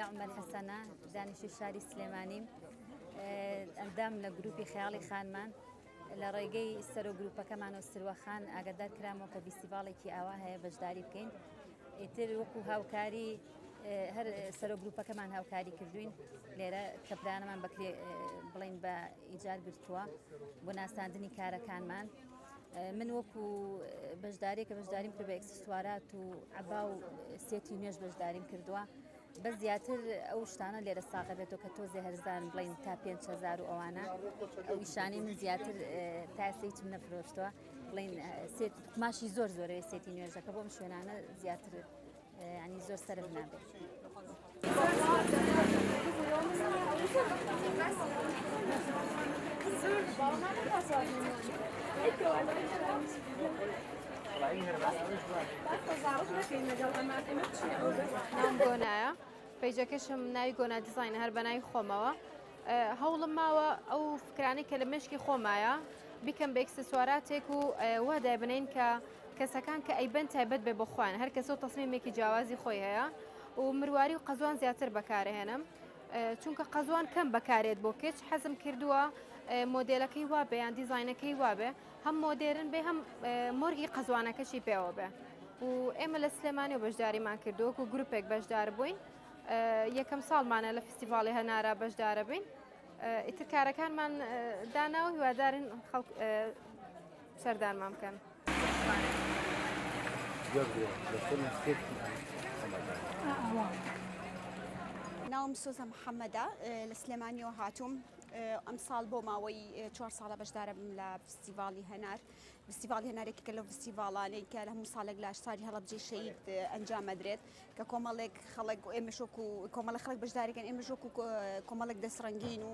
خولیا عومەر حەسەنە، دانیشتووی شاری سلێمانیم، ئەندام لە گروپی خەیاڵی خانمان. لە ڕێگەی سەرۆک گروپەکەمانەوە سروە خان ئاگادار کرامەوە کە فیستیڤاڵێکی ئاوا هەیە بەشداری بکەین. ئیتر وەکو هاوکاری هەر سەرۆک گروپەکەمان هاوکاری کردوین لێرە کەپرانەمان بەکرێ بڵین بە ئیجار گرتووە بۆ ناساندنی کارەکانمان. من وەکو بەشدارێک کە بەشداریم کرد بە ئێکسسوارات و عەبا و سێتی نوێژ بەشداریم کردووە بەس زیاتر ئەو شتانە لێرە ساغە بێتەوە کە تۆزێ هەرزان بڵین تا 5هزار و ئەوانە ئەو ئیشانەی من زیاتر تا ئێستا هیچم نەفرۆشتووە بڵین سێت قوماشی زۆر زۆرەوێ سێتی نوێژەکە بۆم شوێنانە زیاتر ینی زۆر سەرف نابێت. ناوم گۆنایە پەیجەکەشم ناوی گۆنا دیزاینە هەر بە ناوی خۆمەوە هەوڵم ماوە ئەو فکرانەی کە لە مێشکی خۆمایە بیکەم بە ئێکسسواراتێک و وا دایبنین کە کەسەکان کە ئەیبەن تایبەت بێ بۆ خۆیان هەر کەسە و تەسمیمێکی جیاوازی خۆی هەیە و مرواری و قەزوان زیاتر بەکارهێنم چونکە قەزوان کەم بەکارێت بۆ کچ حەزم کردووە مۆدێلەکەی وابێ یان دیزاینەکەی وابێ هەم مۆدێرن بێ هەم مۆرگی قەزوانەکەشی پێوە بێ و ئێمە لە سلێمانی و بەشداریمان کردووەک و گروپێک بەشدار بووین یەکەم ساڵمانە لە فستیڤاڵی هەنارا بەشدارە بین ئیتر کارەکانمان دانا و هیوادارین خەڵک سەردانمان بکەن. ناوم سۆزە محەممەدە لە سلێمانیەوە هاتووم ئەمساڵ بۆ ماوەی چوار ساڵە بەشدارە بم لە فستیڤاڵی هەنار فستیڤاڵی هەنار یەکێکە لەو فستیڤاڵانەی کە لە هەموو ساڵێک لە شاری هەڵەبجەی شەهید ئەنجامەدرێت کە کۆمەڵێک خەڵک ئێمەش وەکو کۆمەڵێک خەڵک بەشداریکەن ئێمەش وەکو کۆمەڵێک دەستڕەنگین و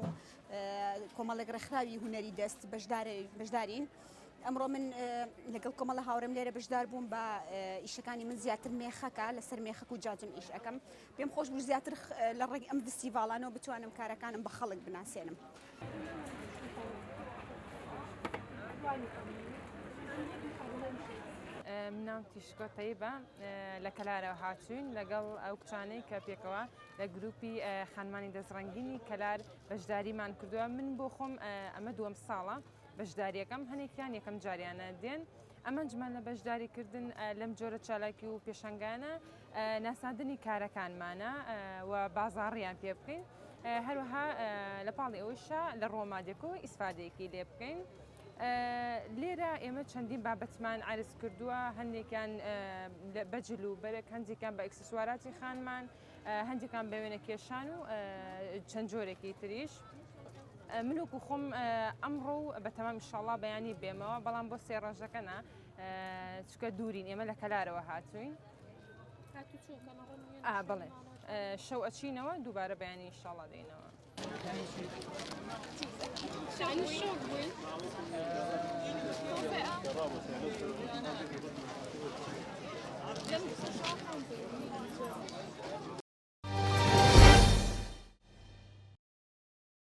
کۆمەڵێک ڕێکخراوی هونەری دەست بەشدارین. ئەمڕۆ من لەگەڵ کۆمەڵە هاوڕێم لێرە بەشدار بووم بە ئیشەکانی من زیاتر مێخەکە لەسەر مێخەک و جاجم ئیش ئەەکەم پێم خۆش بوو زیاتر لە ڕێگەی ئەم فستیڤاڵانەوە بتوانم کارەکانم بە خەڵک بناسێنم. من ناوم تیشکۆ تەیبە لە کەلارەوە هاتوین لەگەڵ ئەو کچانەی کە پێکەوە لە گروپی خانمانی دەستڕەنگینی کەلار بەشداریمان کردووە من بۆ خۆم ئەمە دووەم ساڵە بەشداریەکەم هەنێکیان یەکەم جاریانە دێن ئەمەنجمان لە بەشداریکردن لەم جۆرە چالاکی و پێشەنگانە ناساندنی کارەکانمانە و بازاڕیان پێ بکەین هەروەها لە پاڵی ئەوەشا لە ڕۆمادێکۆ ئیسفادەیەکی لێ بکەین. لێرە ئێمە چەندین بابەتمان عرز کردووە هەندێکیان بەجل و بەرەک هەندێکیان بە ئەکسسواراتی خانمان هەندێکان بە وێنە کێشان و چەند جۆرێکی تریش. من وەکو خۆم ئەمڕۆ و بە تەمام ئیشاڵا بەیانی بێمەوە بەڵام بۆ سێ ڕۆژەکە نا چکە دوورین ئێمە لە کەلارەوە هاتوین بڵێ شەو ئەچینەوە دووبارە بەیانی ئیشاڵا دێنەوە.